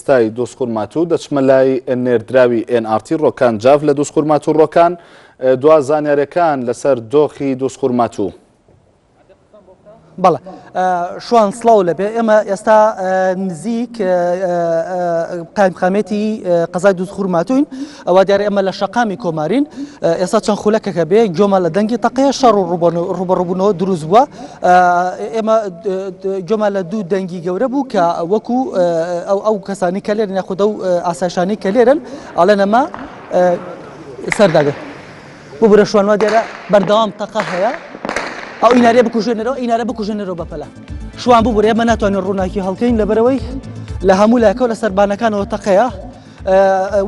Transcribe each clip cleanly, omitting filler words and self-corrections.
ئێستای دوزخورماتوو دەچمە لای نێردراوی ئێن ئاڕ تی ڕۆکان جاف لە دوزخورماتوو ڕۆکان دوا زانیارەکان لەسەر دۆخی دوزخورماتوو. بەڵێ شوان سڵاو لەبێ ئێمە ئێستا نزیک قایمقامێتی قەزای دوزخورماتوین ئەوە دیارە ئێمە لە شەقامی کۆمارین ئێستا چەند خولەکەکە بێ گۆمە لە دەنگی تەقەیە شەڕ و ڕوبەڕوبوونەوە دروست بووە ئێمە گۆمە لە دوو دەنگی گەورە بوو کە وەکو ئەو ئەو کەسانی کە لێرن یاخود ئەو ئاسایشانی کە لێرن ئەڵێن ئەمە سەرداگە ببورە شوان وا دیارە بەردەوام تەقە هەیە ئەو ئینارە بکوژێنەرەوە ئینارە بکوژێنەرەوە بەپەلە شوان ببورە ئێمە ناتوانین ڕووناکی هەڵکەین لەبەرەوەی لە هەموو لایەکەوە لە سەربانەکانەوە تەقەیە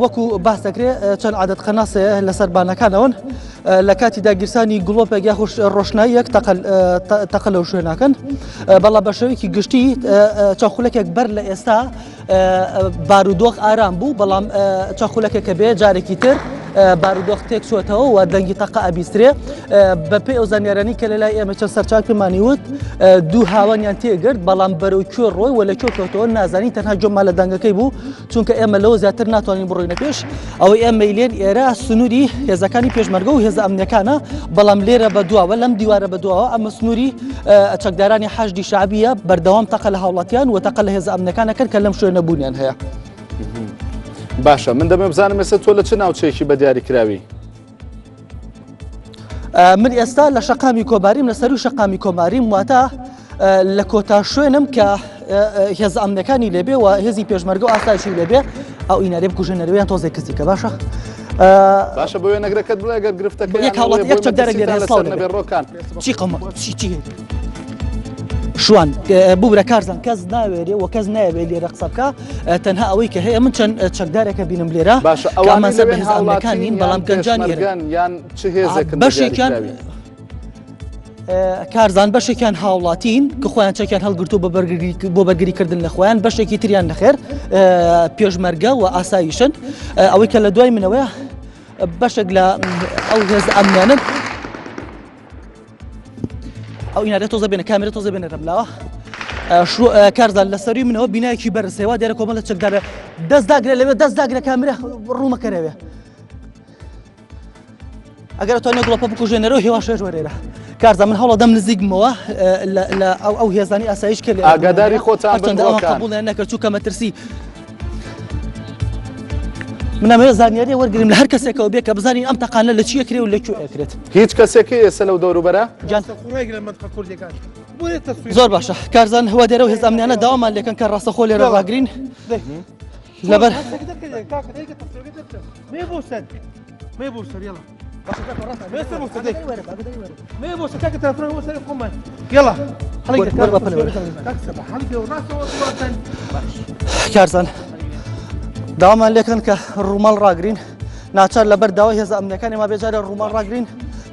وەکو باس دەکرێت چەند عادەت قەناسێ لەسەر بانەکانەوەن لە کاتی داگیرسانی گڵۆپێک یاخوش ڕۆشناییەک تەقە لەو شوێناکەن بەڵام بە شێوەیەکی گشتی چەند خولەکێک بەر لە ئێستا بارودۆخ ئارام بوو بەڵام چەند خولەکێکە بێ جارێکی تر بارودۆخ تێک چۆتەوە و دەنگی تەقە ئەبیسترێ بەپێی ئەو زانیارانی کە لە لای ئێمە چەند سەرچاک پێمانی وت دوو هاوانیان تێگرت بەڵام بەرەو کوێ ڕۆی و لە کوێ کەوتەوە نازانین تەنها گوێمان لە دەنگەکەی بوو چونکە ئێمە لەوە زیاتر ناتوانین بڕۆینە پێش ئەوەی ئێمەی لێن ئێرە سنووری هێزەکانی پێشمەرگە و هێزە ئەمنیەکانە بەڵام لێرە بە دواوە لەم دیوارە بە دواوە ئەمە سنووری چەکدارانی حەشدی شعبیە بەردەوام تەقە لە هاوڵاتیان و تەقە لە هێزە ئەمنیەکانە کرد کە لەم شوێنە بوونیان هەیە. باشە من دەمێ بزانم ئێستا تۆ لە چ ناوچەیەکی بە دیاری کراوی؟ من ئێستا لە شەقامی کۆماریم لە سەروی شەقامی کۆماریم واتە لە کۆتا شوێنم کە هێز ئەمنەکانی لێبێ و هێزی پێشمەرگە و ئاسایشی لێبێ ئەو ئینارێ بکوژێنەرەوەیان تۆزێک کزی کە باشە باشە بۆ وێنەگرەکەت بڵێ گەر گرفتەکە یەک هاوڵاتی یەک چەکدارێک لێرە سڵاو لەبێ ڕۆکان چی قەمە چی چی شوان ببرە کارزان کەس ناوێرێ و کەس نایەوێ لێرە قسە بکە تەنها ئەوەی کە هەیە من چەند چەکدارێکە بینم لێرە باشە ئەوان سەر بە هێزە ئەمنیەکان نین بەڵام گەنجان ئێران یان چ هێزێکن بەشێکیان کارزان بەشێکیان هاوڵاتین کە خۆیان چەکیان هەڵگرتو بە بەرگری بۆ بەرگریکردن لە خۆیان بەشێکی تریان نەخێر پێشمەرگە و ئاسایشن ئەوەی کە لە دوای منەوەیە بەشێک لە ئەو هێز ئەمنیانن ئەو ئینارە تۆزە بێنە کامێرە تۆزە بێنە لەملاوە کارزان لە سەروی منەوە بینایەکی بەرز هەیە وا دیارە کۆمەڵە چەکدارە دەست داگرە لەوێ دەست داگرە کامێرە ڕوومەکەرەوێ ئەگەر توانێت گڵۆپە بکوژێنەرەوە هێوا شێش وەرێرە کارزان من هەوڵە دەم نزیکمەوە لە ئەو ئەو هێزانی ئاسایش کرد ئاگاداری خۆتان هەرچەندە ئەوان قبوڵیان نەکرد چونکە مەترسی من ئەمەوێت زانیاری وەرگرم لە هەر کەسێکەوە بێ کە بزانین ئەم تەقانە لە چی ئەکرێ و لە کوێ ئەکرێت. هیچ کەسێک هەیە ئێستا لەو دەوروبەرە؟ گیان زۆر باشە کارزان هەوا دێرە و هێز ئەمنیانە داوامان لێکەن کە ڕاستەخۆ لێرە ڕاگرین لەبەر کارزان داوامان لێکەن کە ڕووماڵ ڕاگرین ناچار لەبەر داوای هێزە ئەمنیەکانی ما بێجارە ڕووماڵ ڕاگرین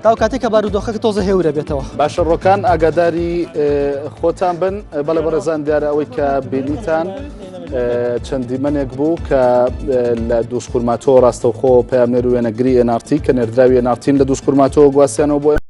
تاو کاتێک کە بارودۆخەکە تۆزە هێورە بێتەوە. باشە ڕۆکان ئاگاداری خۆتان بن بەڵێ بەڕێزان دیارە ئەوەی کە بینیتان چەند دیمەنێک بوو کە لە دووسخورماتۆ ڕاستەوخۆ پەیامنێر و وێنەگری ئێنارتی کە نێردراوی ئێنارتین لە دووسخورماتۆ گواستیانەوە بۆ.